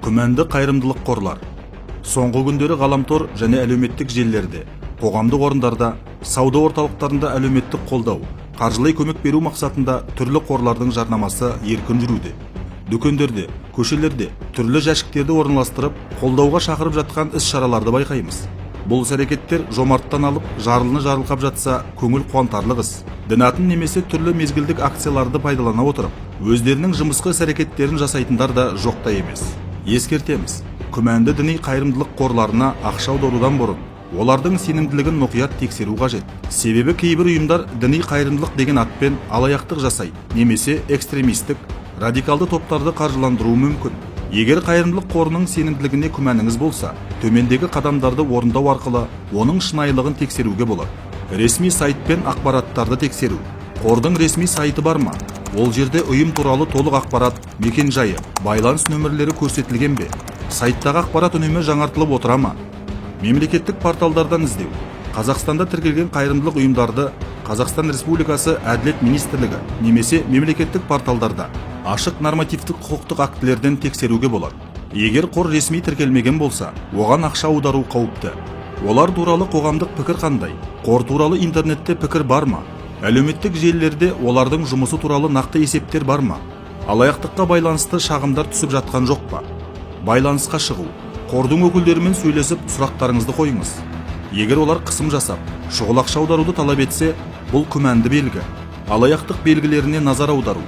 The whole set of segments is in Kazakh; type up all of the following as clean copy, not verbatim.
Күмәнді қайырымдылық қорлар. Соңғы күндері ғаламтор және әлеуметтік желілерде, қоғамдық орындарда, сауда орталықтарында әлеуметтік қолдау, қаржылай көмек беру мақсатында түрлі қорлардың жарнамасы еркін жүруде. Дүкендерде, көшелерде түрлі жәшіктерді орналастырып, қолдауға шақырып жатқан іс шараларды байқаймыз. Бұл іс әрекеттер жомарттан алып, жарлыны жарылқап жатса, көңіл қуантарлық іс. Дін атын немесе түрлі мезгілдік акцияларды пайдалана отырып, өздерінің жымысқы іс әрекеттерін жасайтындар да жоқ та емес. Ескертеміз: күмәнді діни қайырымдылық қорларына ақша аударудан бұрын олардың сенімділігін мұқият тексеру қажет. Себебі кейбір ұйымдар діни қайырымдылық деген атпен алаяқтық жасайды немесе экстремистік, радикалды топтарды қаржыландыруы мүмкін. Егер қайырымдылық қорының сенімділігіне күмәніңіз болса, төмендегі қадамдарды орындау арқылы оның шынайылығын тексеруге болады. Ресми сайт пен ақпараттарды тексеру. Қордың ресми сайты бар ма? Ол жерде ұйым туралы толық ақпарат, мекен жайы, байланыс нөмірлері көрсетілген бе? Сайттағы ақпарат үнемі жаңартылып отыра ма? Мемлекеттік порталдардан іздеу. Қазақстанда тіркелген қайырымдылық ұйымдарды Қазақстан Республикасы Әділет министрлігі немесе мемлекеттік порталдарда, ашық нормативтік құқықтық актілерден тексеруге болады. Егер қор ресми тіркелмеген болса, оған ақша аудару қауіпті. Олар туралы қоғамдық пікір қандай? Қор туралы интернетте пікір бар ма? Әлеуметтік желілерде олардың жұмысы туралы нақты есептер бар ма? Алаяқтыққа байланысты шағымдар түсіп жатқан жоқ па? Байланысқа шығу. Қордың өкілдерімен сөйлесіп, сұрақтарыңызды қойыңыз. Егер олар қысым жасап, шұғыл ақша аударуды талап етсе, бұл күмәнді белгі. Алаяқтық белгілеріне назар аудару.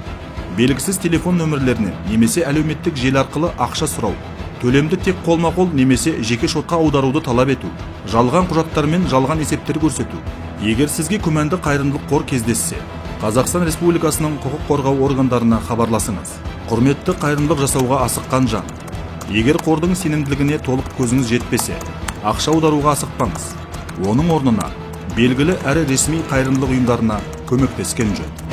Белгісіз телефон нөмірлерінен немесе әлеуметтік желі арқылы ақша сұрау, төлемді тек қолма-қол немесе жеке шотқа аударуды талап ету, жалған құжаттар мен жалған есептер көрсету. Егер сізге күмәнді қайырымдылық қор кездессе, Қазақстан Республикасының құқық қорғау органдарына хабарласыңыз. Құрметті қайырымдылық жасауға асыққан жан, егер қордың сенімділігіне толық көзіңіз жетпесе, ақша аударуға асықпаңыз. Оның орнына белгілі әрі ресми қайырымдылық ұйымдарына көмектескен жөн.